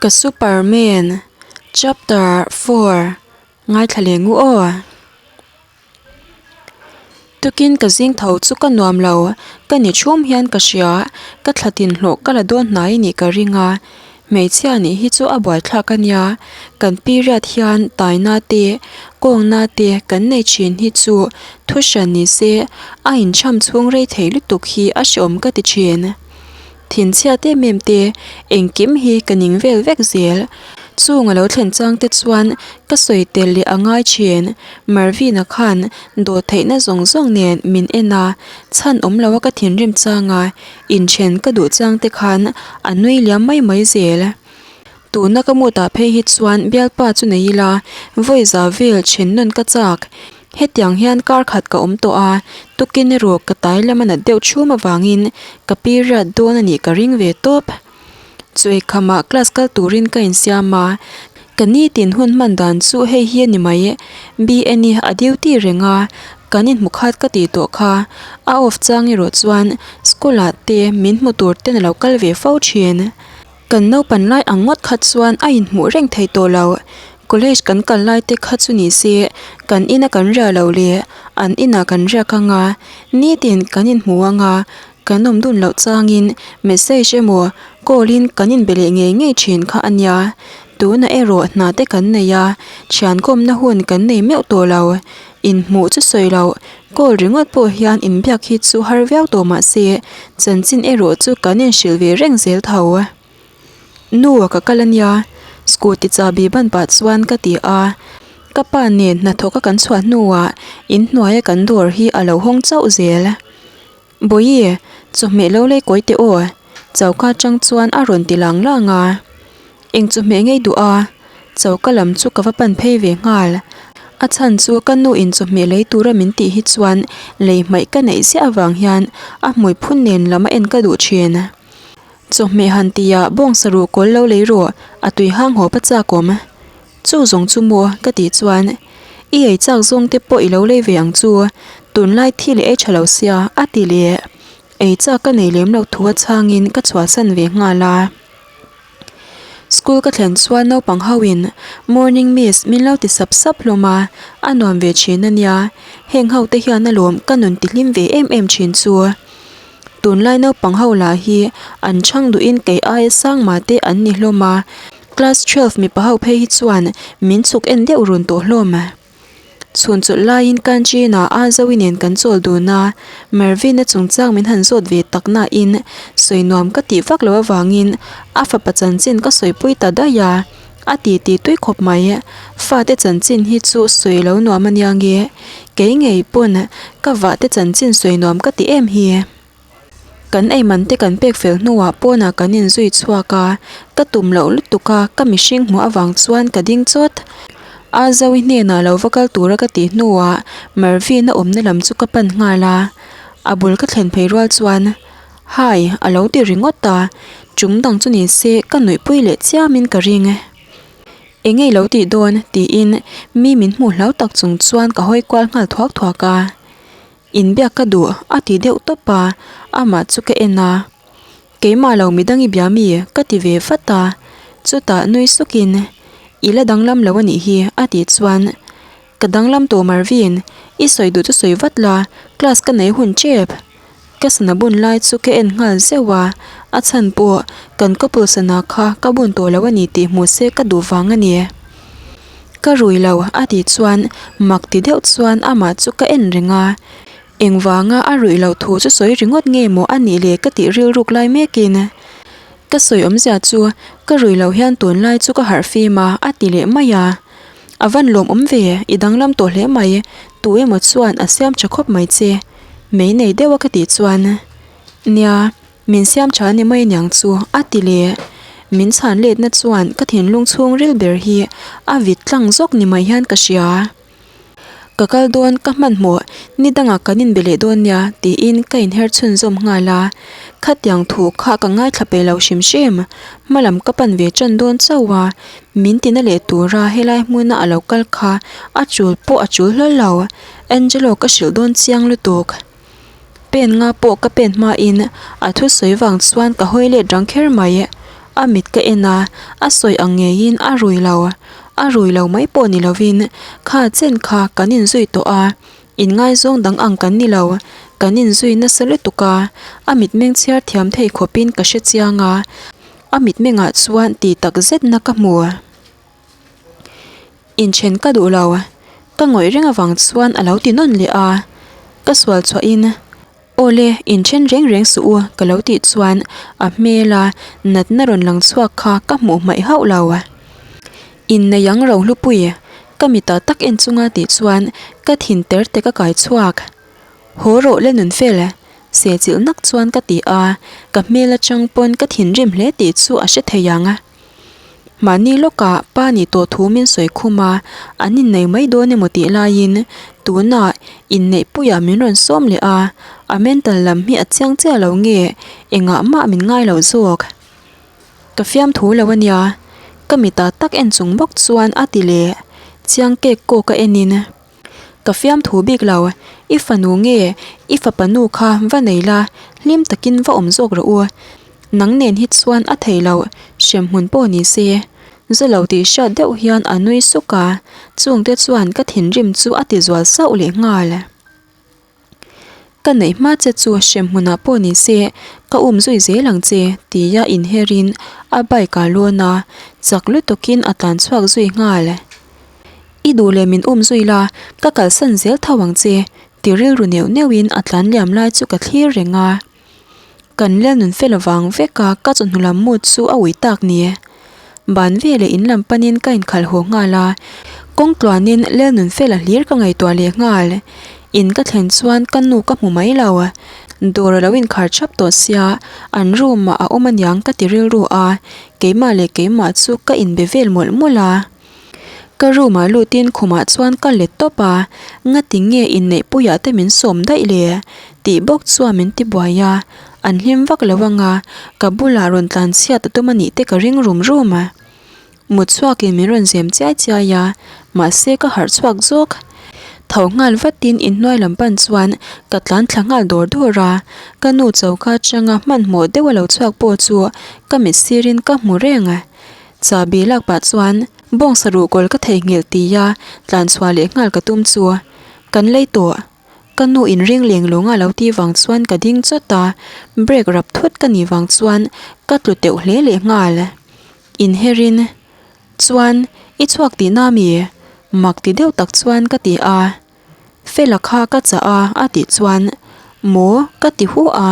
Ka Superman Chapter 4 Ngaithla leh ngu aw. Tukin ka zing tho chu ka nuam lo, ka ni chhum hian ka hria, ka thla tin hlawh ka la dawn hnai nih ka ring a, hmeichhia nih hi chu a buaithlak a nia, kan period hian taina te, kawngna te kan nei thin hi chu thu hran ni se a inchham chhung rei thei lutuk hi a hreawm ka ti thin. Thinchhiat em em te, engkim hi ka ning vel vek zel. Chung a lo thlen chang te chuan ka sawi tel leh a ngai thin. Marvin-a khan dawt theihna zawng zawng nen min en a, chhan awm lo a ka thinrim chang a, inthen ka duh chang te khan a nui liam mai mai zel. Tuna ka mood ah phei hi chuan bialpa chu nei ila, vawi za vel then nawn ka chak. Hetiang hian kar khat ka awm tawh a, tukin erawh ka tai lam a nat deuh chhum avangin ka period dawn a nih ka ring ve tawp. Chawi khamah class kal turin ka insiam a, ka nitin hun hman dan chu hei hi a ni mai. BN i a duty reng a, kan inhmu khat ka tih tawh kha. A off chang erawh chuan school ah te min hmu tur ten a lo kal ve fo thin. Kan naupan lai ang ngawt kha chuan a inhmuh reng thei tawh lo. College kan kal lai te kha chu ni se, kan ina kan riah loh leh an inah kan riak ang a, nitin kan inhmu ang a, kan awm dun loh changin message emaw call in kan inbe leh ngei ngei thin kha a nia. Tunah erawh hna te kan nei a, thiankawmna hun kan nei meuh tawh lo. Inhmuh chu sawi loh, call ringawt pawh hian inbiak hi chu har viau tawh mah se, chanchin erawh chu kan inhrilh ve reng zel tho. Nu ka kal a nia, scooty chahbi ban pah chuan ka ti a, ka pa nen hnathawka kan chhuah hnuah inhnuaia kan dawr hi a lo hawng chauh zel. Bawihi, chawhmeh lo lei kawi teh aw, choka atang chuan a rawn ti lang lang a. Eng chawhmeh ngei duh a, choka lam chu ka va pan phei ve nghal. A chhan chu ka nu in chawhmeh lei tura min tih hi chuan lei hmaih ka neih ziah avang hian a hmui phun nen lam a en ka duh thin. Chawhmeh han tihah bawngsa ruh kawl lo lei rawh, a tui hang haw pa chak awm. Chu zawng chu maw? ka tih chuan, I ei chak zawng te pawh i lo lei ve ang chu, tunlai thil i ei tha lo sia, a ti leh. Ei chak ka nei lem loh thu a chhangin ka chhuahsan ve nghal a. School ka thlen chuan naupang ho in Morning miss min lo ti sap sap hlawm a, a nuam ve thin a nia, heng ho te hian alawm ka nun ti hlim ve em em thin chu. Tunlai naupang ho lah hi an chhang duhin kei aia sang mah te an ni hlawm a, Class 12 mipa ho phei hi chuan min chhuk en deuh run tawh hlawm. Chhun chawlh laiin canteen ah Azoe nen kan chawl dun a, Mervin-a chungchang min han zawt ve tak nain sawi nuam ka tih vak loh avangin a fapa chanchin ka sawipui ta daih a, a ti ti tui khawp mai. Fate chanchin hi chu sawi lo nuam a nia nge, kei ngei pawn ka vahte chanchin sawi nuam ka ti em hi. Kan eiman te kan pek fel hnuah pawnah kan inzui chhuak a, ka tum loh lutuk a, ka mihring hmuh avang chuan ka ding chawt. A Zoe hnenah lo va kal tura ka tih hnuah Mervin a awmna lam chu ka pan nghal a, a bul ka thlen phei rual chuan Hi a lo ti ringawt a, chung dang chu ni se ka nuihpui leh chiamin ka ring. Eng nge i lo tih dawn? tiin mi min hmuh hlau tak chung chuan ka hawi kual nghal thuak thuak a. Inbiak ka duh a ti deuh tawp a, amah chu ka en a. Keimah lo midang i bia mi? ka ti ve vat a, chutah nui sukin, I la danglam lo a nih hi a tih chuan, Ka danglam tawh Marvin, i sawi duh chu sawi vat la, class ka nei hun tep. Ka sana bun lai chu ka en nghal zeuh a, a chhan pawh kan couple sana kha ka bun tawh lo a ni tih hmuh se ka duh vang a ni. Ka rui lo a tih chuan mak ti deuh chuan amah chu ka en reng a, engvanga a ruih loh thu chu sawi ringawt nge maw a nih le ka tih rilruk lai mekin ka sawi awmzia chu ka rui loh hian tunlai chu ka harh fim a a ti leh mai a, a van lawmawm ve i danglam tawh hle mai tu emaw chuan a siam tha khawp mai che mei nei deuh a ka tih chuan nia. Min siam tha ni mai aniang chu a ti leh. Min chhan letna chuan ka thinlung chhungril ber hi a vit tlang zawk ni mai hian ka hria. Ka kal dawn ka hmanhmawh ni dangah kan inbe leh dawn nia tiin ka inher chhunzawm nghal a. Khatiang thu kha ka ngaithla pe lo hrim hrim. Hmalam ka pan ve tan dawn chauh a, min tina leh tura helai hmuna a lo kal kha a chul pawh a chul hlawl lo. Angelo ka hrilh dawn chiang lutuk. Pen nga pawh ka pen hmain a thusawi vang chuan ka hawi let rang kher mai. A mit ka en a, a sawi ang ngeiin a rui lo. A rui lo mai pawh ni lovin kha chen kha kan inzui tawh a, inngaizawng dang ang kan ni lo. Kan inzui nasa lutuk a, a mitmeng chhiar thiam thei khawpin ka hre chiang a, a mitmengah chuan tih tak zetna ka hmu. Inthen ka duh lo, ka ngawih reng avang chuan a lo ti nawn leh a, ka sual chhuahin Awle, inthen reng reng suh u ka lo tih chuan a hmela natna rawn lang chhuak kha ka hmuh hmaih hauh lo. Innei ang Rohlupui, ka mitah tak en chunga tih chuan ka thin ter te ka kai chhuak. Haw rawh le Nunfel, sehchilh nak chuan ka ti a, ka hmel atang pawn ka thinrim hle tih chu a hre thei ang. Mahni lawkah pa nih tawh thu min sawi khum a, an innei mai dawn emaw tih laiin tunah inneih puiah min rawn sawm leh a, a mental lam hi a chiang chiah lo nge engah mah min ngai lo zawk. Ka fiamthu lo a nia, ka mitah tak en chung bawk chuan a ti leh chiang kek kawk a enin. Ka fiamthu bik lo, i fanu nge i fapa nu kha va nei la, hlim takin va awm zawk rawh u. Nang nen hi chuan a thei lo, hremhmun pawh ni se. Za lo tih hriat deuh hian a nui suk a, chungte chuan ka thinrim chu a ti zual sauh leh nghal. Ka neih hma che chu hremhmunah pawh ni se ka um zui zel ang che tia inherin a bike ah lawn a, chak lutukin a tlan chhuak zui nghal. I duh leh min um zui la, ka kalsan zel tho ang che ti rilru neuh neuhin a tlan liam lai chu ka thlir reng a. Kan lel nun fel avang vek a ka chawhnu lam mut chu a ui tak ni. Ban veleh in lam panin ka inkhalh haw nghal a, kawng tluanin lel nun fel a hlir ka ngaihtuah leh nghal. In ka thlen chuan ka nu ka hmu mai lo. Dawr a lo inkhar thap tawh sia, an room ah a awm aniang ka ti rilru a, keimah leh keimah chu ka inbe vel mawlh mawlh a. Ka room ah lutin khumah chuan ka let tawp a, ngati nge inneih puiah te min sawm daih le? tih bawk chuan min ti buai a, an hlim vak lo anga ka bulah rawn tlan chhiat a tum a nih te ka ring rum rum a. Mut chhuakin min rawn zem chiai chiai a, mahse ka harh chhuak zawk. Tho nghal vatin inhnuai lam pan chuan ka tlan thla nghal dawr dawr a, ka nu choka atanga hmanhmawh deuh a lo chhuak pawh chu ka mit sirin ka hmu reng. Chahbi lak pah chuan bawngsa ruhkawl ka theihnghilh tia tlan chhuah leh nghal ka tum chu kan lei tawh. Ka nu in ring leng lung a lo tih vang chuan ka ding chawt a, brake rap thut ka nih vang chuan ka tlu teuh hle leh nghal. Inherin chuan i chhuak tihna mi? Mak ti deuh tak chuan ka ti a. Fela kha ka chah a a tih chuan maw ka ti hu a,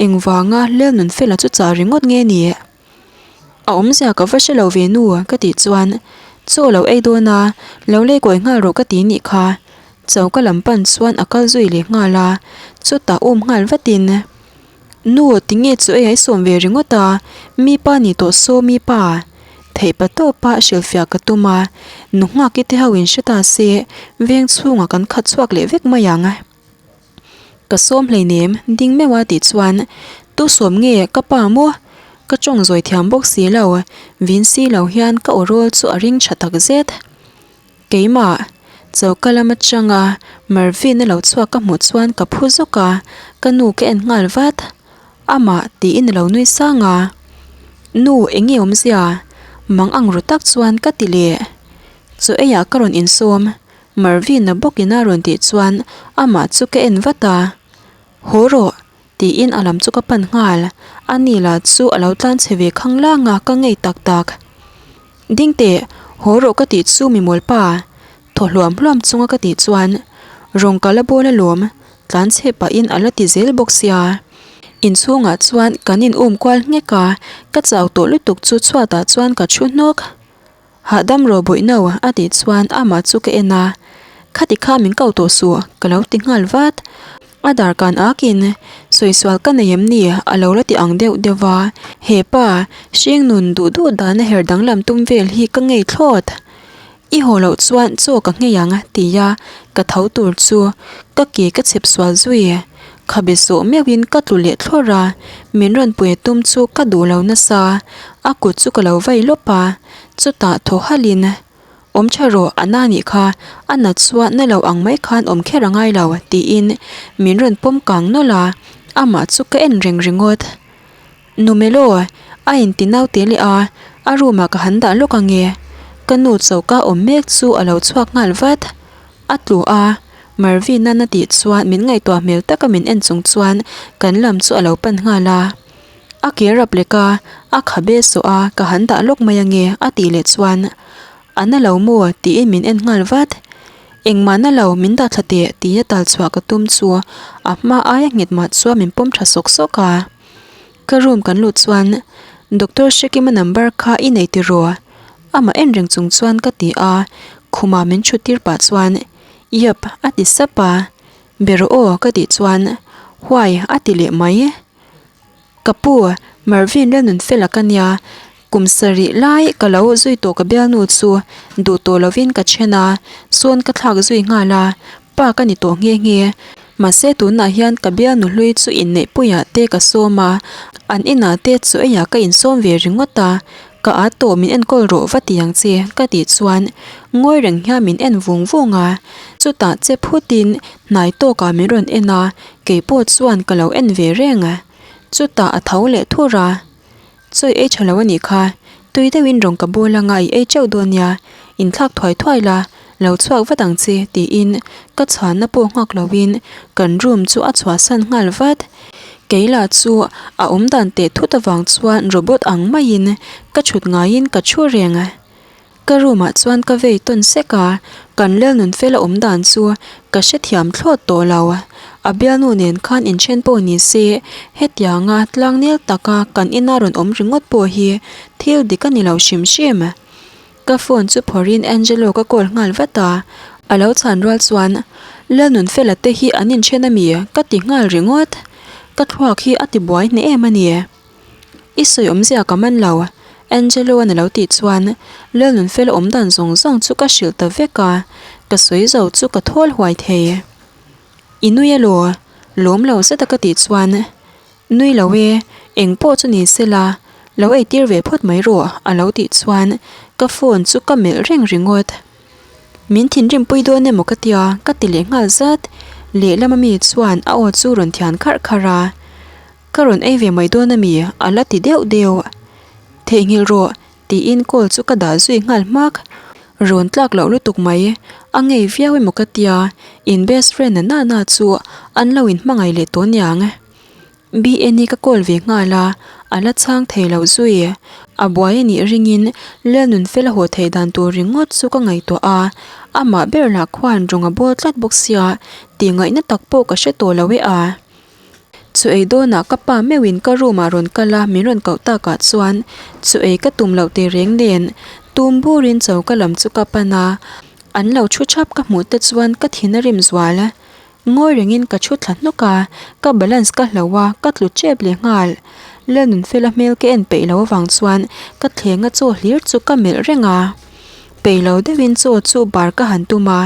engvanga Lelnun Fela chu chah ringawt nge ni? A awmzia ka va hre lo ve nu ka tih chuan chaw lo ei dawn a, lo lei kawi nghal rawh ka ti nih kha. Choka lam pan chuan a kal zui leh nghal a, chutah um nghal vatin Nu tinge chu ei ai sawm ve ringawt a, mi pa ni tawh saw mi pa. Theih pa tawpa hrilhfiah ka tum a, nu nghak i te ho in hre ta se veng chhungah kan khat chhuak leh vek mai ang. Ka sawm hleinem ding meuh a tih chuan Tu sawm nge ka pa maw? Ka tawng zawi thiam bawk si lo, vin si lo hian ka aw rawl chu a ring tha tak zet. Keimah, choka lam atanga Marvin a lo chhuak ka hmuh chuan ka phu zawk a, ka nu ka en nghal vat. Amah tiin a lo nui sang a, Nu eng nge awmzia? Mang ang ru tak chuan ka ti leh. Chaw eiah ka rawn insawm, Marvin-a bawkin a rawn tih chuan amah chu ka en vat a, Haw rawh! tiin a lam chu ka pan nghal. A ni lah chu a lo tlan chhe ve khang lang a, ka ngei tak tak. Ding teh, haw rawh ka tih chu mi mawl pa! Thaw hluam hluam chunga ka tih chuan Rawng ka la bawl alawm, tlan chhe pahin a la ti zel bawk sia. Inchhungah chuan kan in um kual nghek a, ka chau tawh lutuk chu chhuatah chuan ka thu hnawk. Hahdam rawh bawih no a tih chuan amah chu ka en a, Khati kha min ko tawh suh ka lo ti nghal vat. A dar kan akin sawisual ka nei em ni a lo la ti ang deuh deuh va, he pa hring nun duh duh dana her danglam tum vel hi ka ngei thlawt. I haw loh chuan chaw ka nghei ang tia ka tho tur chu ka ke ka chhep sual zui. Khabe sawh meuhin ka tlu leh thlawrh a, min rawn pui tum chu ka duh lo nasa, a kut chu ka lo vai lawp a, chutah thaw halhin, Awm tha rawh, a na nih kha, a nat chuan na lo ang mai khan awm kher a ngai lo, tiin min rawn pawm kang nawlh a, amah chu ka en reng ringawt. Nu Melo, a inti naute leh a, a room ah ka han dah lawk ange. Ka nu choka awm mek chu a lo chhuak nghal vat. A tlu a, Marvin-a na tih chuan min ngaihtuah hmel taka min en chung chuan kan lam chu a lo pan nghal a. A ke rap lek a, a khabe sawh a, ka han dah lawk mai ange a tih leh chuan A na lo maw? tiin min en nghal vat. Engmah na lo, min dah thla teh tia tal chhuah ka tum chu a hma aia nghet mah chuan min pawm tha sawk sawk a. Ka room kan lut chuan Doctor Hrekima number kha i nei tiraw? Amah en reng chung chuan ka ti a, khumah min thut tir pah chuan Yep a ti sap a, Be rawh aw ka tih chuan Why a ti leh mai. Ka pu, Marvin Lalnunfela ka nia, kum sarih lai ka lo zui tawh ka bialnu chu duh tawh lovin ka then a, sawn ka thlak zui nghal a, pa ka ni tawh nghe nghe. Mahse tunah hian ka bialnu hlui chu inneih puiah te ka sawm a, an inah te chaw eiah ka insawm ve ringawt a, ka at tawh min enkawl rawh va ti ang che ka tih chuan ngawi reng hian min en vung vung a, chutah che phutin hnai tawkah min rawn en a, Kei pawh chuan ka lo en ve reng a, chutah a tho leh thur a, Chawi ei tha lo a nih kha, tui deuhin rawng ka bawl anga i ei teuh dawn nia, inthlak thuai thuai la, lo chhuak vat ang che tiin ka chhanna pawh nghak loin kan room chu a chhuahsan nghal vat. Kei lah chu a awm dan teh thut avang chuan robot ang maiin ka chhut ngaiin ka thu reng. Ka room ah chuan ka vei tawn sek a, kan Lalnunfela awm dan chu ka hrethiam thlawt tawh lo. A bialnu nen khan inthen pawh ni se, hetianga tlangnel taka kan ina rawn awm ringawt pawh hi thil dik a ni lo hrim hrim. Ka phone chu phawrhin Angelo ka call nghal vat a, a lo chhan rual chuan Lalnunfela te hi an inthen ami ka ti nghal ringawt. Ka thluak hi a ti buai hneh em a ni. I sawi awmzia ka man lo, Angelo-a'n a lo tih chuan Lalnunfela awm dan zawng zawng chu ka hrilh ta vek a, ka sawi zo chu ka thawl huai thei. I nui elaw? Lawm lo zeta ka tih chuan, Nui lo e, eng pawh chu ni sela, lo eitir ve phawt mai rawh a lo tih chuan ka phone chu ka melh reng ringawt. Min thinrim pui dawn emaw ka tia ka ti leh nghal zat, lehlam ami chuan a aw chu rawn thian kharh kharh a. Ka rawn ei ve mai dawn ami? A la ti deuh deuh. Theihnghilh rawh, tiin call chu ka dah zui nghal hmak. Rawn tlak loh lutuk mai. A ngei viau emaw ka tia, in best friend na na na chu an lo in hmangaih leh tawh niang. BNi ka call ve nghal a, a la chhang thei lo zui. A buai a nih ringin Lalnunfela haw theih dan tur ringawt chu ka ngaihtuah a, amah ber lah khuan rawng a bawl tlat bawk sia, tih ngaihna tak pawh ka hre tawh lo e a. Chu ei dawnah ka pa meuhin ka room ah rawn kal a, min rawn koh takah chuan chu ei ka tum loh tehreng nen tum burin choka lam chu ka pan a, an lo thu thap ka hmuh te chuan ka thin a rim zual. Ngawi rengin ka thu thla hnawk a, ka balance ka hloh a, ka tlu tep leh nghal. Lalnunfela hmel ka en peih loh avang chuan ka thlenga chaw hlir chu ka melh reng a, peih lo deuhin chaw chu bar ka han tum a.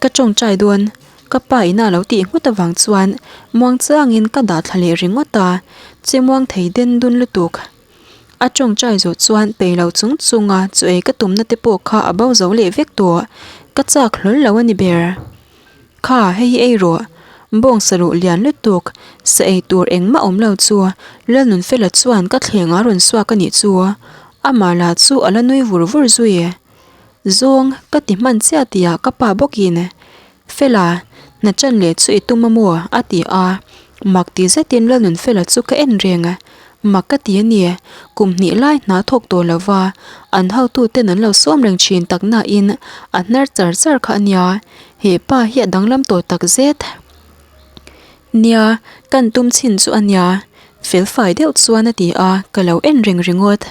Ka tawngtai dawn, ka pa ina lo tih nghut avang chuan muang changin ka dah thla leh ringawt a, che muang thei den dun lutuk. A tawngtai zawh chuan pei lo chung chunga chu ei ka tumna te pawh kha a bo zo leh vek tawh, ka chak hlawl lo a ni ber. Kha, hei hi ei rawh, bawng saruh lian lutuk, sa ei tur engmah awm lo chu Lalnunfela chuan ka thleng a rawn suak a nih chu, amah lah chu a la nui vur vur zui. Zawng, ka ti hman chiah tihah ka pa bawkin, Fela, hna ṭan leh chu i tum a maw? a ti a. Mak ti zetin Lalnunfela chu ka en reng. Mak ka ti a ni, kum hnih lai hna thawk tawh lo va, an hotuten an lo sawm reng thin tak nain a hnar char char kha a nia, he pa hi a danglam tawh tak zet. Nia, kan tum chhin chu a nia, felfai deuh chuan a ti a, ka lo en reng ringawt.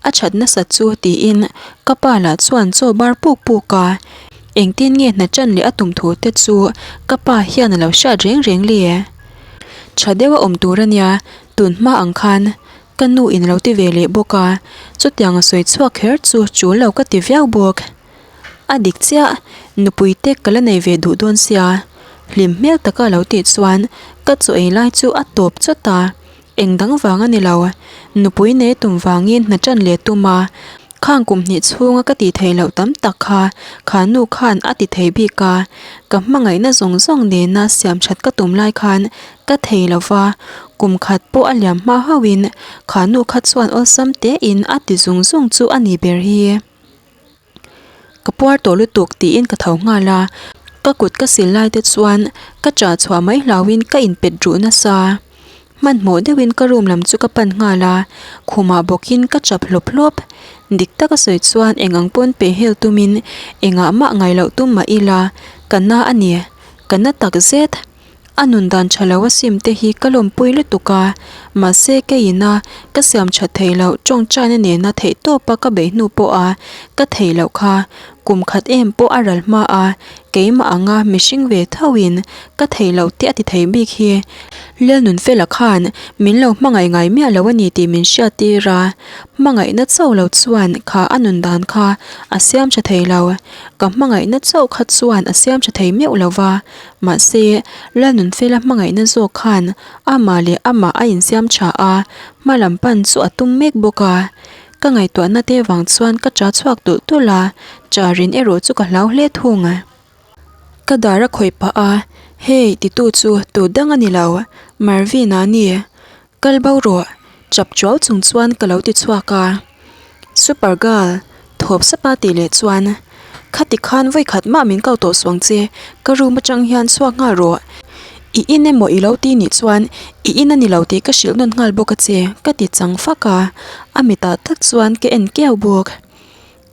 A that nasat chu tiin ka pa lah chuan chaw bar puk puk a, engtin nge hna tan leh a tum thu te chu ka pa hian a lo hriat reng reng le. Tha deuh a awm tur a nia, tun hma ang khan ka nu in a lo ti ve leh bawk a, chutiang a sawi chhuak kher chu tul lo ka ti viau bawk. A dik chiah, nupui te ka la nei ve duh dawn sia, hlim hmel taka a lo tih chuan ka chaw ei lai chu a tawp chawt a. Eng dang vang a ni lo. Nupui nei tum vangin hna ṭan leh tum a. Khang kum hnih chhunga ka tih theih loh tam tak kha kha nu khan a ti thei bik a, ka hmangaihna zawng zawng nena siam that ka tum lai khan ka thei lo va, kum khat pawh a liam hma hauhin kha nu kha chuan awlsam tein a ti zung zung chu a ni ber hi. Ka puar tawh lutuk tiin ka tho nghal a, ka kut ka sil lai te chuan ka chah chhuah mai hlauhin ka inpet ruh nasa. Hmanhmawh deuhin ka room lam chu ka pan nghal a, khumah bawkin ka chap hlawp hlawp. Dik taka sawi chuan eng ang pawn pehhel tumin engah mah ngaih loh tum mah ila, ka na a ni, ka na tak zet. A nun dan tha lo a sim te hi ka lawmpui lutuk a, mahse keiin a ka siam that theih loh tawngtaina nena theih tawpa ka beih hnu pawha ka theih loh kha kum khat em pawh a ral hma a, keimah anga mihring ve thoin ka theih loh te a ti thei bik hi Lelnunfela khan min lo hmangaih ngai miah lo a ni tih min hriat tir a, hmangaihna chauh lo chuan kha a nun dan kha a siam tha thei lo, ka hmangaihna chauh kha chuan a siam tha thei meuh lo va. Mahse, Lalnunfela hmangaihna zawk khan amah leh amah a insiam tha a, hma lam pan chu a tum mek bawk a. Ka ngaihtuahna te vang chuan ka cha chhuak tulh tulh a, cha rin erawh chu ka hlau hle thung. Ka dar a khawih pah a, Hey, titu chu tu dang a ni lo, Marvin-a a ni. Kal bo rawh, chap chuau chung chuan ka lo ti chhuak a. Super girl, thawp sapa tih leh chuan, Khati khan vawi khat mah min kau tawh suang che, ka room atang hian chhuak nghal rawh. I in emaw i lo ti nih chuan i in a ni lo tih ka hrilh nawn nghal bawk a che, ka ti chang fak a. A mitah tak chuan ka en kiau bawk.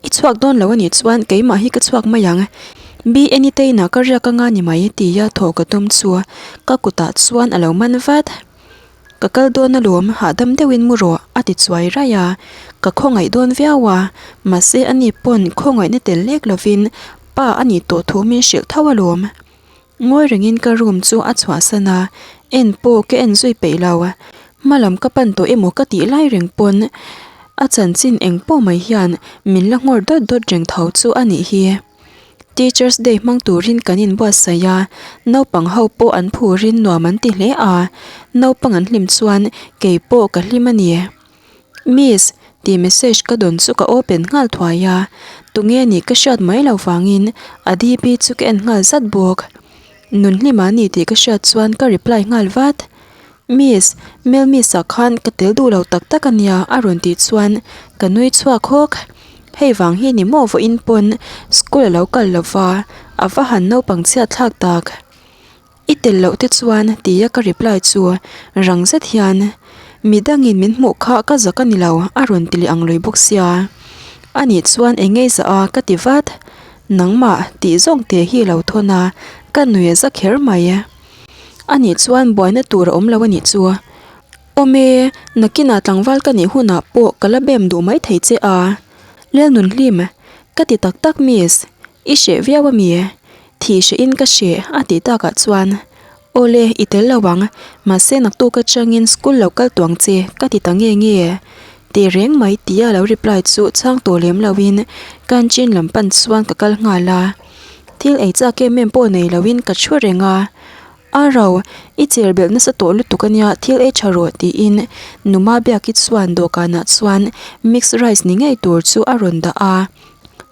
I chhuak dawn lo a nih chuan keimah hi ka chhuak mai ang. BNI te inah ka riak anga ni mai tia thaw ka tum chu ka kutah chuan a lo man vat. Ka kal dawn alawm, hahdam deuhin mu rawh, a ti chuai raih a. Ka khawngaih dawn viau a, mahse ani pawn khawngaihna tel lek lovin pa a nih tawh thu min hrilh tho alawm. Ngawi rengin ka room chu a chhuahsan a, en pawh ka en zui peih lo. Hma lam ka pan tawh emaw ka tih lai reng pawn a chanchin eng pawh mai hian min la nghawr dawt dawt reng tho chu a nih hi. Teachers Day hmang turin kan inbuatsaih a, naupang ho pawh an phurin nuam an ti hle a, naupang an hlim chuan kei pawh ka hlim a ni. Miss, tih message ka dawn chu ka open nghal thuai a, tunge nih ka hriat mai lo vangin a DP chu ka en nghal zat bawk. Nunhlima a ni tih ka hriat chuan ka reply nghal vat. Miss, Mel Miss ah khan ka tel duh lo tak tak a nia a rawn tih chuan ka nui chhuak hawk. Hei vang hi ni maw vawiin pawn school a lo kal lo va, a va han naupang chhiat thlak tak. I tel loh te chuan tia ka reply chu rang zet hian midangin min hmuh kha ka zak a ni lo a rawn ti leh ang lui bawk sia. Anih chuan eng ngei zah a ka ti vat. Nangmah tih zawng te hi lo thawn a, ka nui a za kher mai. Anih chuan buaina tur a awm lo a nih chu. Awm e, nakinah tlangval ka nih hunah pawh ka la bem duh mai thei che a. Lelnunhlim, ka ti tak tak miss, i hreh viau a mi? Thih hrehin ka hreh a tih takah chuan, Awle, i tel lo ang, mahse naktuk atangin school lo kal tuang che ka ti ta nge nge. Tih reng mai tia lo reply chu chhang tawh lem loin canteen lam pan chuan ka kal nghal a. Thil ei chak em em pawh nei loin ka thu reng a, A ro, i cher belh nasa tawh lutuk a nia, thil ei tha rawh tiin Numa Biaki chuan dawhkanah chuan mix rice ni ngei tur chu a rawn dah a.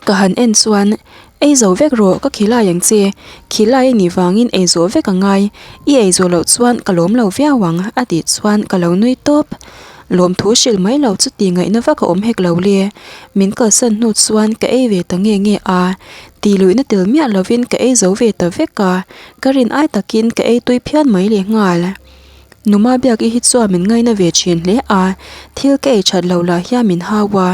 Ka han en chuan, Ei zo vek rawh, ka khilai ang che, khilai a nih vangin ei zawh vek a ngai, i ei zawh loh chuan ka lawm lo viau ang a tih chuan ka lo nui tawp. Lawmthu hrilh mai lo chu tih ngaihna vak a awm hek lo le. Min kalsan hnu chuan ka ei ve ta nge nge a, tih luihna tel miah lovin ka ei zo ve ta vek a, ka rin ai takin ka ei tui phian mai leh nghal. Numa Biaki hi chuan min ngaina ve thin hle a, thil ka ei that lo lah hian min hau a,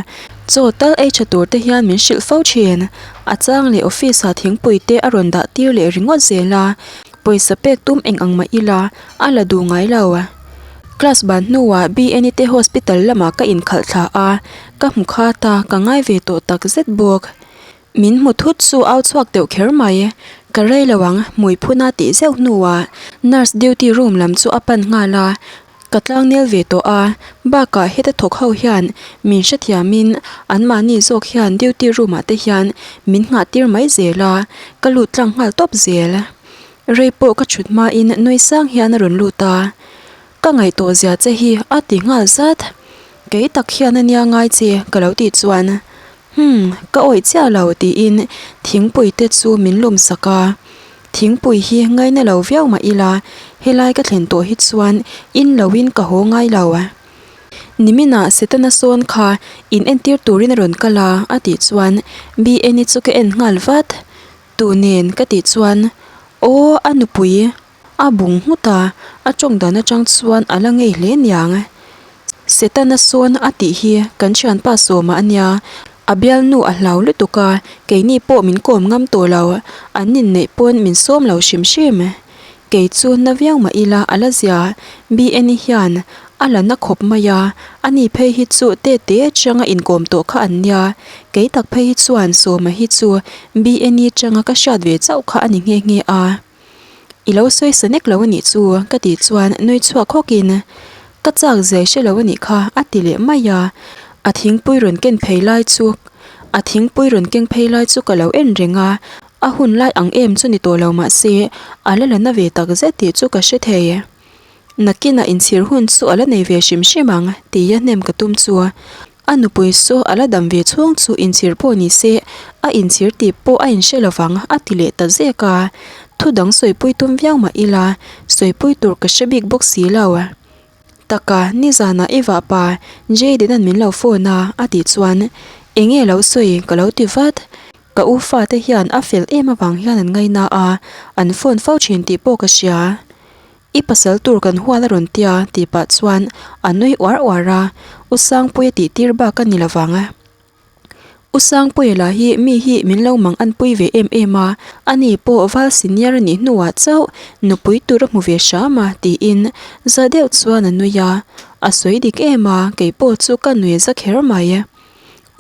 chaw tal ei tha tur te hian min hrilh fo thin. A chang leh office ah thingpui te a rawn dah tir leh ringawt zel a, pawisa pek tum eng ang mah ila a la duh ngai lo. Class ban hnuah BNI te hospital lamah ka inkhalh thla a, ka hmu khat a, ka ngai ve tawh tak zet bawk. Min hmu thut chu au chhuak deuh kher mai. Ka rei lo ang, hmui phun a tih zeuh hnuah nurse duty room lam chu a pan nghal a, ka tlangnel ve tawh a, bakah heta thawk ho hian min hrethiamin anmahni zawk hian duty room ah te hian min nghah tir mai zel a, ka lut tlang nghal tawp zel. Rei pawh ka thut hmain nui sang hian a rawn lut a, Ka ngaihtuah zia che hi a ti nghal zat. Kei tak hian a nia ngai che ka lo tih chuan. Humm, ka awih chiah lo tiin thingpui te chu min lum sak a. Thingpui hi ngaina lo viau mah ila, helai ka thlen tawh hi chuan in loin ka haw ngai lo. Niminah Setana sawn kha in entir turin a rawn kal a, a tih chuan BN-i chu ka en nghal vat. Tu nen ka tih chuan, Aw, a nupui a bung nghut a, a tawng dan atang chuan a la ngei hle niang. Setana sawn a tih hi kan thianpa sawma a nia, a bialnu a hlau lutuk a, keini pawh min kawm ngam tawh lo, an inneih pawn min sawm lo hrim hrim. Kei chu na viau mah ila a la zia, BN-i hian a la na khawp mai a, ani phei hi chu te te atanga inkawm tawh kha an nia, kei tak phei hi chuan Sawma hi chu BN-i atanga ka hriat ve chauh kha a ni nghe nghe a. I lo sawi sa nek lo a nih chu ka tih chuan nui chhuak hawkin ka chak zai hre lo a nih kha a ti leh mai a, a thingpui rawn ken phei lai chu a thingpui rawn keng phei lai chu ka lo en reng a, a hun lai ang em chu ni tawh lo mah se a la la na ve tak zet tih chu ka hre thei. Nakinah inchhir hun chu a la nei ve hrim hrim ang tia hnem ka tum chu. A nupui saw a la dam ve chhung chu inchhir pawh ni se, a inchhir tih pawh a inhre lo vang a ti leh ta zek a. Thu dang sawipui tum viau mah ila, sawipui tur ka hre bik bawk si lo. Taka, nizanah i vah pa, Jayden-a'n min lo phone a, a tih chuan, Enge lo sawi? ka lo ti vat. Ka u fate hian a fel em avang hian an ngaina a, an phone fo thin tih pawh ka hria. I pasal tur kan hual a rawn tia tih pah chuan a nui uar uar a, U Sangpuia tih tir bak a ni lo vang. U Sangpuia lah hi mi hi min lo mang an pui ve em em a, ani pawh val senior a nih hnuah chauh nupui tur a hmu ve hram a tiin za deuh chuan a nui a, a sawi dik em a, kei pawh chu ka nui za kher mai.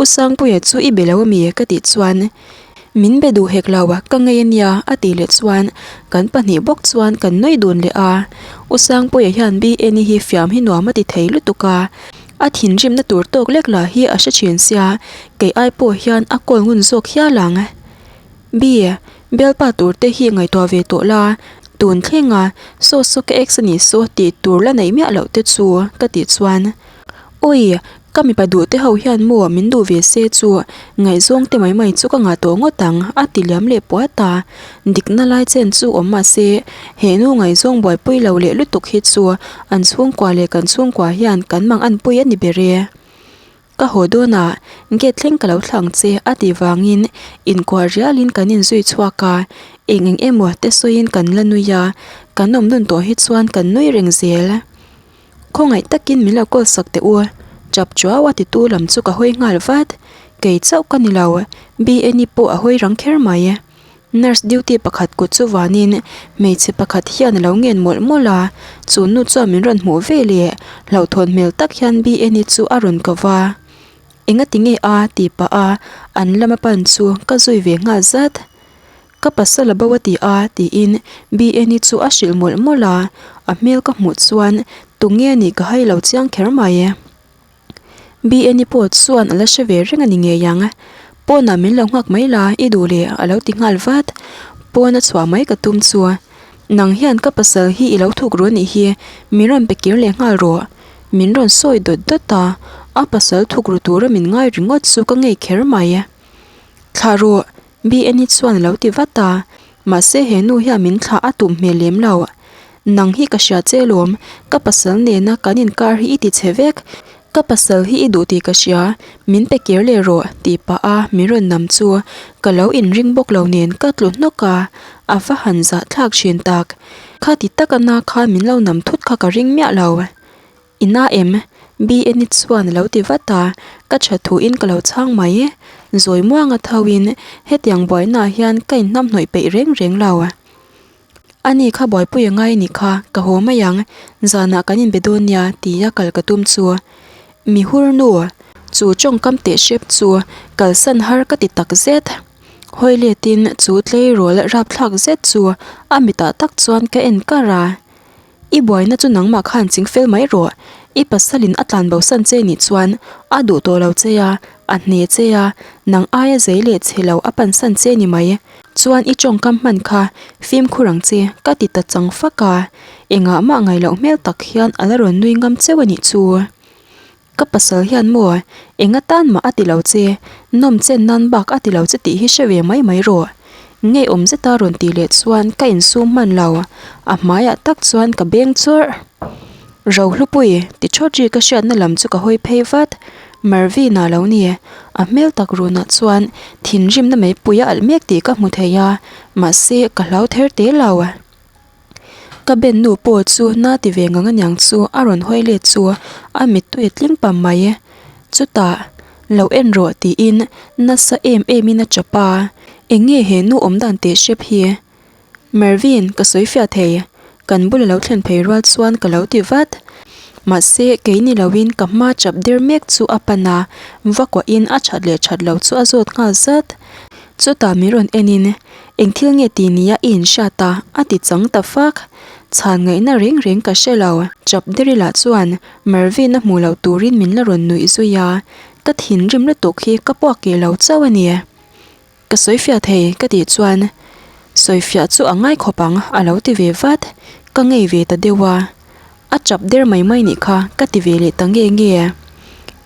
U Sangpuia chu i be lo ami ka tih chuan min be duh hek lo ka ngei ania a tih leh chuan kan pahnih bawk chuan kan nui dun leh a. U Sangpuia hian BN-i hi fiam hi nuam a ti thei lutuk a, a thinrimna tur tawk lek lah hi a hre thin sia, kei ai pawh hian a kawl ngun zawk hial ang. B, Bialpa tur te hi ngaihtuah ve tawh la, tun thlenga saw saw ka ex a nih saw tih tur la neih miah loh te chu ka tih chuan. Awi, ka mipa duh te ho hian maw min duh ve se chu ngaihzawng te mai mai chu ka ngah tawh ngawt ang a ti liam leh puat a. Dikna lai chen chu awm mah se he nu ngaihzawng buaipui lo leh lutuk hi chu an chhungkua leh kan chhungkua hian kan mang anpui a ni ber e. Ka haw dawnah gate thleng ka lo thlang che a tih vangin inkuah rialin kan inzui chhuak a, eng eng emaw te sawiin kan la nui a, kan awm dun tawh hi chuan kan nui reng zel. Khawngaih takin min lo call sak teh u, chap chuau a titu lam chu ka hawi nghal vat. Kei chauh ka ni lo, BNi pawh a hawi rang kher mai. Nurse duty pakhat kut chu vanin hmeichhe pakhat hian a lo ngen mawlh mawlh a, chu nu chuan min rawn hmuh ve leh hlauhthawn hmel tak hian BNi chu a rawn ko va. Engati nge a? tih pah a an lama pan chu ka zui ve nghal zat. Ka pasal a bo a ti a tiin BN-i chu a hrilh mawlh mawlh a, a hmel ka hmuh chuan tunge a nih ka hai lo chiang kher mai. BN-i pawh chuan a la hre ve reng a ni ngei ang. Pawnah min lo nghak mai la i duh leh a lo ti nghal vat. Pawn a chhuah mai ka tum chu nang hian ka pasal hi i lo thuk ru a nih hi, min rawn pe kir leh nghal rawh. Min rawn sawi dawt dawt a, a pasal thuk ru tura min ngai ringawt chu ka ngei kher mai. Thlah rawh. BNi chuan a lo ti vat a, mahse he nu hian min thlah a tum hmel lem lo. Nang hi ka hria che lawm, ka pasal nena kan inkar hi i ti chhe vek, ka pasal hi i duh tih ka hria, min pe kir leh rawh tih pah a min rawn nam chu ka lo inring bawk lo nen ka tlu hnawk a, a va han zah thlak thin tak. Khati taka na khan min lo nam thut kha ka ring miah lo. I na em? BNi chuan a lo ti vat a, ka tha thuin ka lo chhang mai. Zawi muanga thoin hetiang buainaah hian ka inhnamhnawih peih reng reng lo. Ani kha buaipui a ngai a nih kha, ka haw mai ang, zanah kan inbe dawn nia tia kal ka tum chu. Mi hur nu, chu tawngkam teh hrep chu kalsan har ka ti tak zet. Hawi letin chu tleirawl rapthlak zet chu a mitah tak chuan ka en kar a. I buaina chu nangmah khan ching fel mai rawh. I pasalin a tlan bosan che nih chuan a duh tawh lo che a, a hne che a, nang aia zei leh che lo a pansan che ni mai. Chuan i tawngkam hman kha fimkhur ang che ka ti ta chang fak a, engah mah ngaih loh hmel tak hian a la rawn nui ngam cheu a nih chu. Ka pasal hian maw eng atan mah a ti lo che, nawm chen nan bak a ti lo che tih hi hre ve mai mai rawh. Ngeiawm zeta rawn tih leh chuan ka insum hman lo, a hmaiah tak chuan ka beng chawrh. Rohlupui ti thawt ri ka hriatna lam chu ka hawi phei vat. Marvin-a lo ni, a hmel tak runah chuan thinrimna meipui a alh mek tih ka hmu thei a, mahse ka hlau ther te lo. Ka ben nu pawh chu na ti ve ngang aniang chu a rawn hawi let chu a mittui a tling pam mai. Chutah, Lo en rawh tiin nasa em em in a chap a, eng nge he nu awm dan teh hrep hi? Mervin, ka sawi fiah thei. Kan bula lo thlen phei rual chuan ka lo ti vat. Mahse, kei ni loin ka hma chap der mek chu a pan a, va kuahin a that leh that lo chu a zawt nghal zat. Chutah min rawn enin, Eng thil nge ti nia i inhriat a? a ti chang ta fak. Chhan ngaihna reng reng ka hre lo. Chap derilah chuan Mervin a hmuh loh turin min la rawn nuih zui a, ka thinrim lutuk hi ka puak keh lo chauh a ni. Ka sawifiah thei ka tih chuan sawifiah chu a ngai khawp ang a lo ti ve vat, ka ngei ve ta deuh a, a chap der mai mai nih kha ka ti ve leh ta nge nge.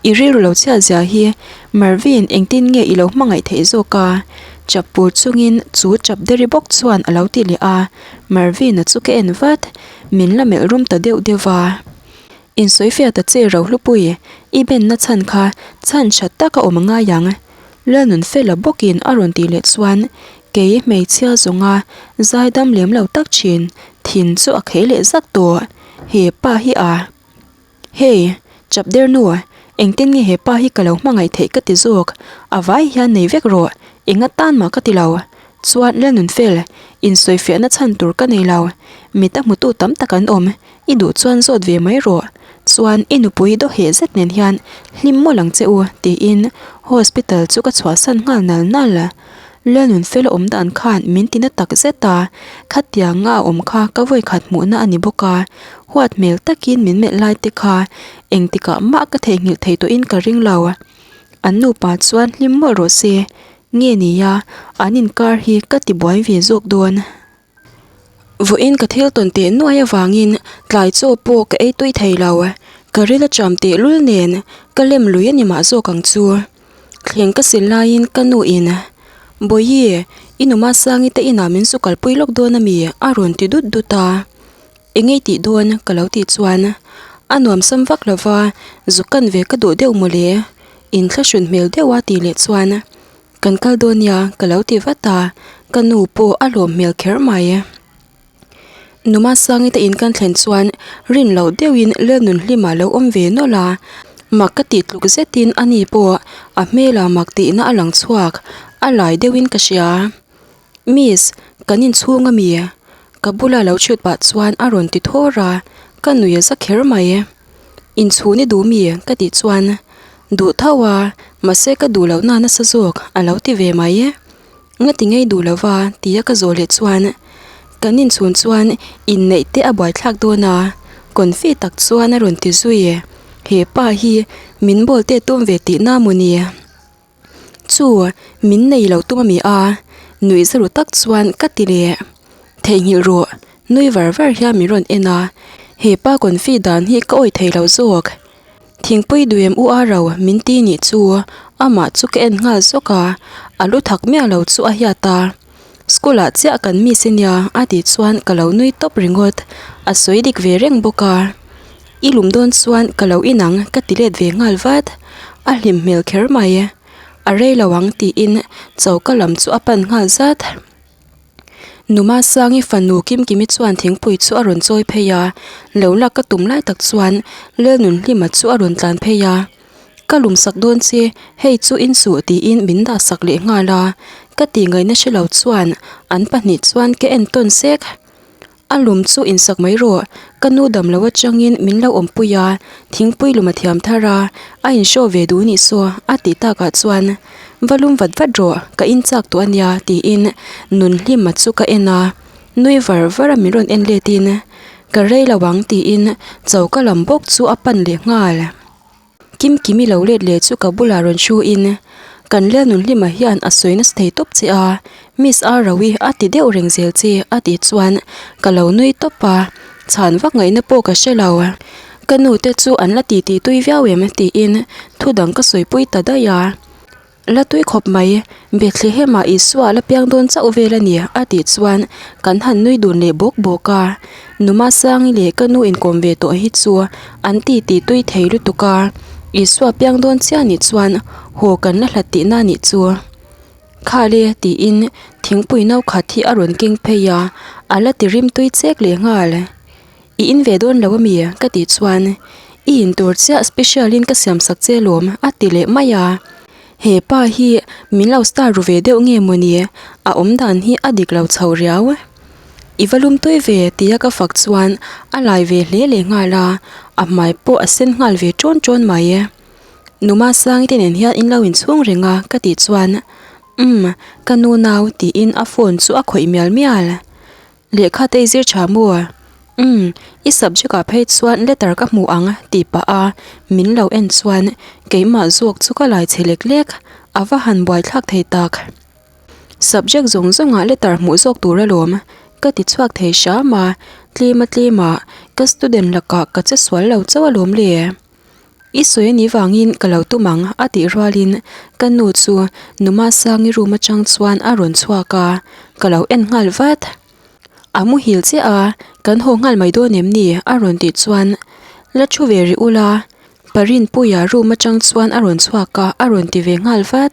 I rilru lo chhiat zia hi Mervin engtin nge i lo hmangaih theih zawk a? Chap pur chungin chu chap deri bawk chuan a lo ti leh a, Mervin-a chu ka en vat, min la melh rum ta deuh deuh a. Insawifiah ta che Rohlupui, i benna chhan kha chhan that tak a awm ngai ang. Lalnunfela bawkin a rawn tih leh chuan kei hmeichhia zawnga zaidam lem lo tak thin thin chu a khei leh zak tawh. He pa hi a. Hey, chap der nu, engtin nge he pa hi ka lo hmangaih theih ka ti zawk, a vai hian nei vek rawh, eng atan mah ka ti lo. Chuan Lalnunfel, insawifiahna chhan tur ka nei lo, mit a hmutu tam tak an awm, I duh chuan zawt ve mai rawh, chuan i nupui dawheh zet nen hian hlim mawlh ang che u tiin hospital chu ka chhuahsan nghal nal nal. Lalnunfela awm dan khan min tina tak zet a, khatianga a awm kha ka vawikhat hmuhna a ni bawk a, huat hmel takin min melh lai te kha engtikah mah ka theihnghilh thei tawhin ka ring lo. An nupa chuan hlim mawlh rawh se, nge nia an inkar hi ka tibuai ve zawk dawn. Vawiin ka thil tawn teh nuai avangin tlai chaw pawh ka ei tui thei lo. Ka ril a cham teh lul nen ka lem lui a ni mah zawk ang chu. Thleng ka sil laiin ka nu in, Bawihi, i nu Masangi te inah min zu kalpui lawk dawn a mi? a rawn ti dut dut a. Eng ei tih dawn? ka lo tih chuan a nuam sam vak lo va, zu kan ve ka duh deuh mawle. Inthlahrun hmel deuh a tih leh chuan. Kan kal dawn nia ka lo ti vat a, ka nu pawh a lawm hmel kher mai. Numa Sangi te in kan thlen chuan rin loh deuhin Lalnunhlima lo awm ve nawlh a, mak ka tih tluk zetin a ni pawh a hmelah mak tihna a lang chhuak, a lai deuhin ka hria. Miss, kan inchhung ami? Ka bula lo chhut pah chuan a rawn ti thawr a, ka nui a za kher mai. Inchhun i duh mi? ka tih chuan Duh tho a, mahse ka duh lohna nasa zawk a lo ti ve mai. Ngati ngei duh lova tia ka zawh leh chuan kan inchhun chuan inneih te a buaithlak dawn a, confi tak chuan a rawn ti zui. He pa hi min bawl te tum ve tihna maw ni? Chu, min nei lo tum a mi a? Nuih za ru tak chuan ka ti leh. Theihnghilh rawh, nui var var hian min rawn en a, he pa confi dan hi ka awih thei lo zawk. Thingpui duem u a ro min ti nih chu amah chu ka en nghal zawk a, a lu thak miah lo chu a hiat a. School ah chiah kan miss ania a tih chuan ka lo nui tawp ringawt, a sawi dik ve reng bawk a. I lum dawn chuan ka lo inang ka ti let ve nghal vat, a hlim hmel kher mai. A rei lo ang tiin choka lam chu a pan nghal zat. Numa Sangi fanu Kimkimi chuan thingpui chu a rawn chawi phei a, lo lak ka tum lai tak chuan Lalnunhlima chu a rawn tlan phei a. Ka lum sak dawn che, hei chu insuh tiin min dah sak leh nghal a, ka tih ngaihna hre lo chuan an pahnih chuan ka en tawn sek. A lum chu insak mai rawh, ka nu dam lo atangin min lo awmpui a, thingpui lum a thiam thar a, a inshow ve duh nih saw a tih takah chuan va lum vat vat rawh, ka inchak tawh a nia tiin Nunhlima chu ka en a, nui var var a min rawn en letin ka rei lo ang tiin choka lam bawk chu a pan leh nghal. Kimkimi lo let leh chu ka bulah rawn hru in kan Lalnunhlima hian a sawi nasa thei tawp che a, Miss Aroui a ti deuh reng zel che a tih chuan ka lo nui tawp a, chhan vak ngaihna pawh ka hre lo. Ka nu te chu an la titi tui viau em tiin thu dang ka sawipui ta daih a. La tui khawp mai, Bethlehemah Isua la piang dawn chauh vel a ni a tih chuan kan han nui dun leh bawk bawk a. Numa Sangi leh ka nu inkawm ve tawh hi chu an titi tui thei lutuk a, Isua piang dawn chiah nih chuan haw kan la hlat tihna nih chu. Khale tiin thingpui no khat hi a rawn keng phei a, a la ti rim tui chek leh nghal. I in ve dawn lo ami? Ka tih chuan I in tur chiah special in ka siam sak che lawm a ti leh mai a. He pa hi min lo star ru ve deuh nge mawni? A awm dan hi a dik lo chho riau. I va lum tui ve tia ka fak chuan a lai ve hle leh nghal a, a hmai pawh a sen nghal ve ṭawn ṭawn mai. Numa Sangi te nen hian in lo inchhung reng a ka tih chuan Umm ka nu nau tiin a phone chu a khawih mial mial. Lehkha te i zir tha maw? Umm, i subject ah phei chuan letter ka hmu ang tih pah a min lo en chuan keimah zawk chu ka lai chhe lek lek, a va han buaithlak thei tak. Subject zawng zawng ah letter hmuh zawk tur alawm ka ti chhuak thei hram a, tlem a tlem ah ka student lakah ka che sual lo chauh alawm le. I sawi anih vangin ka lo tum ang a tih rualin ka nu chu Numa Sangi room atang chuan a rawn chhuak a, ka lo en nghal vat. A muhil chiah a, kan haw nghal mai dawn em ni? a rawn tih chuan la thu ve rih ula, Parinpuia room atang chuan a rawn chhuak a, a rawn ti ve nghal vat.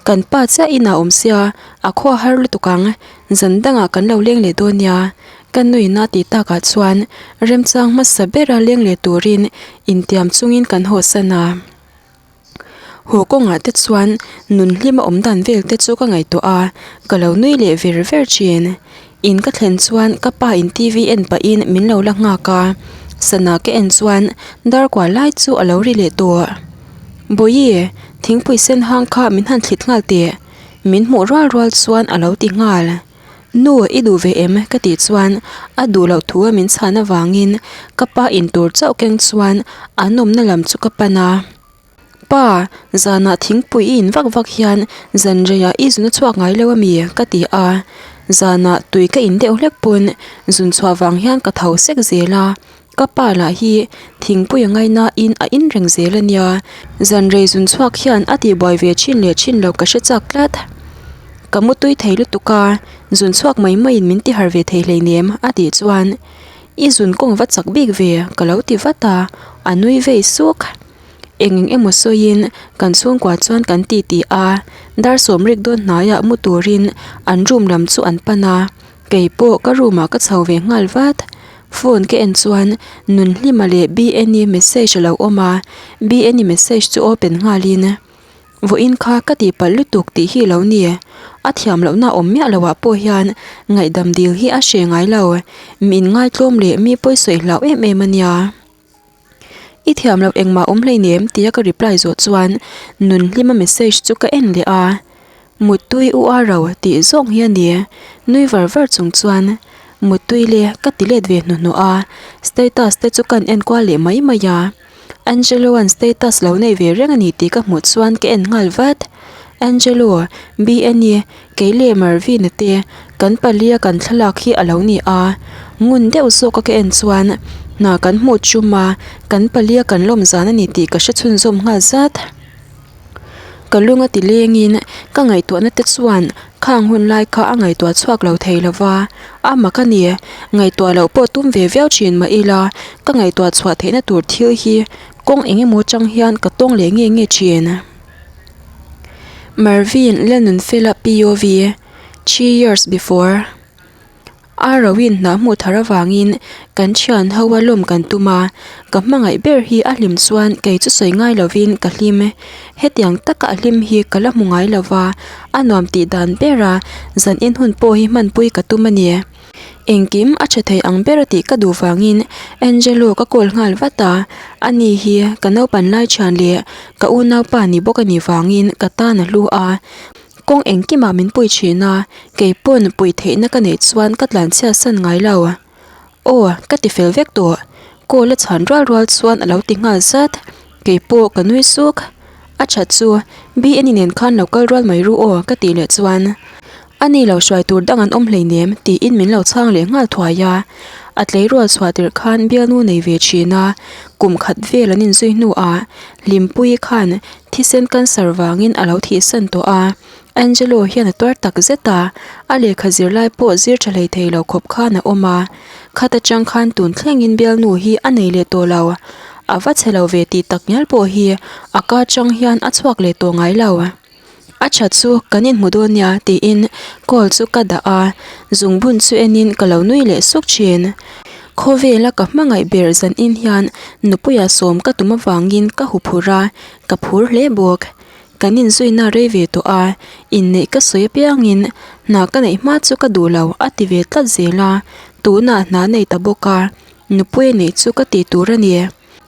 Kan pa chiah inah awm sia, a khua har lutuk ang, zan dangah kan lo leng leh dawn nia. Ka nuina tih takah chuan remchang hmasa bera leng leh turin intiam chungin kan hawsan a. Haw kawngah te chuan nun hlim a awm dan vel te chu ka ngaihtuah a, ka lo nui leh ver ver thin. In ka thlen chuan ka pa in TV en pahin min lo la nghak a, sana ka en chuan dar kual lai chu a lo ri leh tawh. Bawihi, thingpui sen hang kha min han thlit nghal teh, min hmuh rual rual chuan a lo ti nghal. Nu, i duh ve em? ka tih chuan a duh loh thu a min chhan avangin ka pa in tur chauh keng chuan an awmna lam chu ka pan a. Pa, zanah thingpui i in vak vak hian zan reiah i zun a chhuak ngai lo ami? ka ti a. Zanah tui ka in deuh hlek pawn zun chhuah vang hian ka tho sek zel a. Ka pa lah hi thingpui a ngainain a in reng zel a nia. Zan rei zun chhuak hian a tihbuai ve thin leh thin lo ka hre chak tlat. Ka mu tui thei lutuk a, zun chhuak mai maiin min ti harh ve thei hleinem a tih chuan i zun kawng va chak bik ve ka lo ti vat a, a nui vei suk. Eng eng emaw sawiin kan chhungkua chuan kan ti ti a, dar sawmrik dawn hnaiah mu turin an room lam chu an pan a, kei pawh ka room ah ka chho ve nghal vat. Phone ka en chuan Nunhlima leh BNi message a lo awm a, BNi message chu open nghalin Vawiin kha ka tihpalh lutuk tih hi lo ni, a thiam lohna awm miah loh ah pawh hian ngaihdam dil hi a hre ngai lo, min ngaitlawm leh mi pawisawi hlau em em a nia. I thiam loh engmah awm hleinem tia ka reply zawh chuan Nunhlima message chu ka en leh a, Muttui u a ro tih zawng hi a ni, nui var var chung chuan Muttui le ka ti let ve hnuhnawh a, status te chu kan en kual leh mai mai a, Angelo-a'n status lo nei ve reng a ni tih ka hmuh chuan ka en nghal vat, Angelo, BNE Kei leh Marvin-a te kan palia kan thlalak hi a lo ni a, ngun deuh zawka ka en chuan hna kan hmuh chum a, kan palia kan lawm zan a ni tih ka hre chhunzawm nghal zat. Ka lung a ti lengin ka ngaihtuahna te chuan khang hun lai kha a ngaihtuah chhuak lo thei lo va, a mak a ni, ngaihtuah loh pawh tum ve viau thin mah ila ka ngaihtuah chhuah theihna tur thil hi kawng eng emaw chang hian ka tawng leh nge nge thin. Marvin Lalnunfela POV, Three years before A roin hna hmuh thar avangin kan thian ho a lawm kan tum a, ka hmangaih ber hi a hlim chuan kei chu sawi ngai lovin ka hlim. Hetiang taka a hlim hi ka la hmu ngai lova, a nuam tih dan bera zan in hun pawh hi hmanpui ka tum a ni. Engkim a tha thei ang ber a tih ka duh vangin Angelo ka call nghal vat a, ani hi ka naupan lai thian leh ka unaupa ni bawk a nih vangin ka tan a hlu a, kawng engkimah min pui thin a, kei pawn puih theihna ka neih chuan ka tlanchhiat san ngai lo. Aw, ka ti fel vek tawh, call a chhan rual rual chuan a lo ti nghal zat, kei pawh ka nui suk. A that chu, BNi nen khan lo kal rual mai ru aw ka tih leh chuan. A ni lo hruai tur dang an awm hleinem tiin min lo chhang leh nghal thuai a. A tleirawl chhuah tirh khan bialnu nei ve thin a, kum khat vel an inzui hnuah Hlimpuii khan thisen cancer vangin a lo thihsan tawh a. Angelo hian a tuar tak zet a, a lehkha zirlai pawh zir tha hlei thei lo khawp khan a awm a. Khat atang khan tun thlengin bialnu hi a nei leh tawh lo. A va chhe lo ve tih tak ngial pawh hi a ka atang hian a chhuak leh tawh ngai lo. A tha chu kan inhmu dawn nia tiin call chu ka dah a, zungbun chu enin ka lo nui leh suk thin. Khawvela ka hmangaih ber zanin hian nupuia sawm ka tum avangin ka huphurh a, ka phur hle bawk. Kan inzuina rei ve tawh a, inneih ka sawi apiangin hna ka neih hma chu ka duh lo a ti ve tlat zel a, tunah hna nei ta bawk a, nupui neih chu ka tih tur a ni.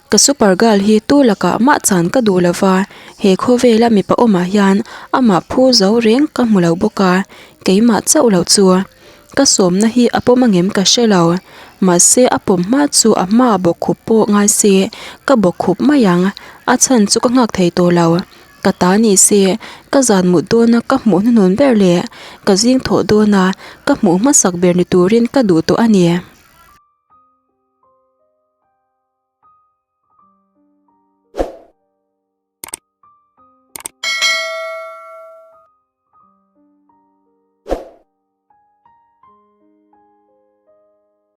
Ka super girl hi tu lakah mah chan ka duh lo va, he khawvela mipa awmah hian amah phu zo reng ka hmu lo bawk a, keimah chauh loh chu. Ka sawmna hi a pawm angem ka hre lo, mahse a pawm hma chu a hmaah bawkkhup pawh ngai se ka bawkkhup mai ang, a chhan chu ka nghak thei tawh lo. Ka ta ni se, ka zan mut dawna ka hmuh hnuhnun ber leh ka zing thawh dawna ka hmuh hmasak ber ni turin ka duh tawh a ni.